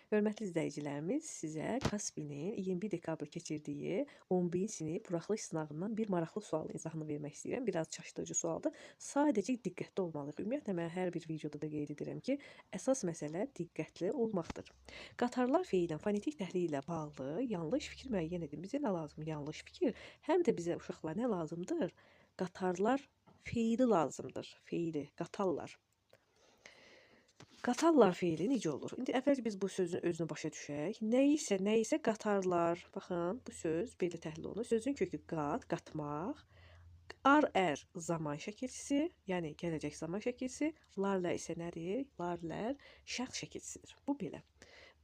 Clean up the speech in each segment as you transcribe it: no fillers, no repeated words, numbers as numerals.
Hörmətli izləyicilərimiz, sizə Kaspinin 21 dekabr keçirdiyi 11-ci sinif buraxılış sınağından bir maraqlı sualın izahını vermək istəyirəm. Biraz çaşdırıcı sualdır. Sadəcə diqqətli olmalıyıq. Ümumiyyətlə mən hər bir videoda da qeyd edirəm ki, əsas məsələ diqqətli olmaqdır. Qatarlar feilən fonetik təhlil ilə bağlı yanlış fikir müəyyən edin. Bizə nə lazım? Yanlış fikir. Həm də bizə uşaqlar nə lazımdır? Qatarlar feili lazımdır. Feili, qatarlar. Qatarlar feili necə olur? İndi əvvəlcə biz bu sözün özünü başa düşək. Nəyisə qatarlar. Baxın, bu söz belə təhlil olunur. Sözün kökü qat, qatmaq. Ar, ər zaman şəkilçisi, yəni gələcək zaman şəkilçisi. Larlə isə nədir? Larlər şəxs şəkilçisidir. Bu belə.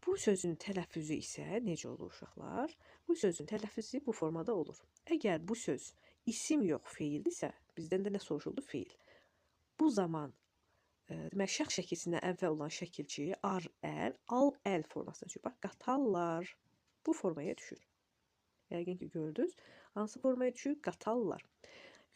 Bu sözün tələffüzü isə necə olur uşaqlar? Bu sözün tələffüzü bu formada olur. Əgər bu söz isim yox, feildirsə, bizdən də nə soruşuldu? Feil. Bu zaman demək, şəxs şəkilçisindən əvvəl olan şəkilçi ar, əl, al, əl formasına düşür. Bax, qatarlar bu formaya düşür. Yəqin ki, gördünüz. Hansı formaya düşür? Qatarlar.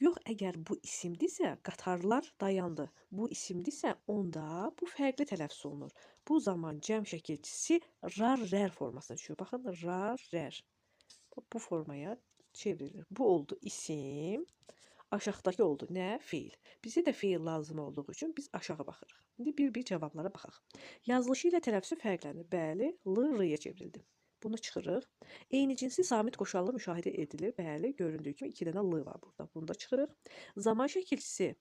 Yox, əgər bu isimdirsə, qatarlar dayandı. Bu isimdirsə, onda bu fərqli tələffüz olunur. Bu zaman cəm şəkilçisi rar, rər formasına düşür. Baxın, rar, rər. Bu formaya çevrilir. Bu oldu isim. Aşağıdakı oldu nə? Feil. Bizə də feil lazım olduğu üçün biz aşağı baxırıq. İndi bir-bir cavablara baxaq. Yazılışı ilə tələffüzü fərqlənir. Bəli, L, R-yə çevrildi. Bunu çıxırıq. Eyni cinsi samit qoşallı müşahidə edilir. Bəli, göründüyü kimi 2 dənə L var burada. Bunu da çıxırıq. Zaman şəkilçisi,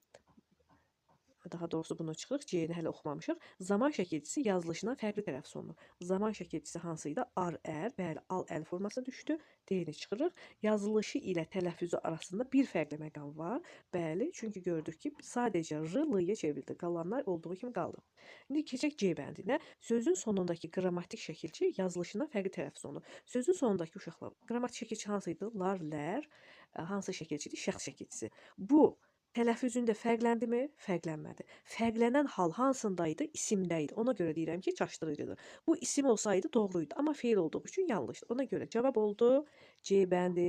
daha doğrusu bunu çıxırıq. C-ni hələ oxumamışıq. Zaman şəkilçisi yazılışından fərqli tələffüz olunur. Zaman şəkilçisi hansı idi? Ar, ər, bəli, al, əl formasına düşdü. D-ni çıxırıq. Yazılışı ilə tələffüzü arasında bir fərqli məqam var. Bəli, çünki gördük ki, sadəcə R, L-yə çevrildi. Qalanlar olduğu kimi qaldı. İndi keçək C bəndinə. Sözün sonundakı qrammatik şəkilçi yazılışından fərqli tələffüz olunur. Sözün sonundakı uşaqlar, qrammatik şəkilçi hansı idi? Lar, lər, hansı şəkilçi idi? Şəxs şəkilçisi. Bu tələffüzündə fərqləndimi? Fərqlənmədi. Fərqlənən hal hansında idi? İsimdə idi. Ona görə deyirəm ki, çaşdırıcıdır. Bu isim olsaydı doğru idi, amma feil olduğu üçün yanlışdır. Ona görə cavab oldu C bəndi.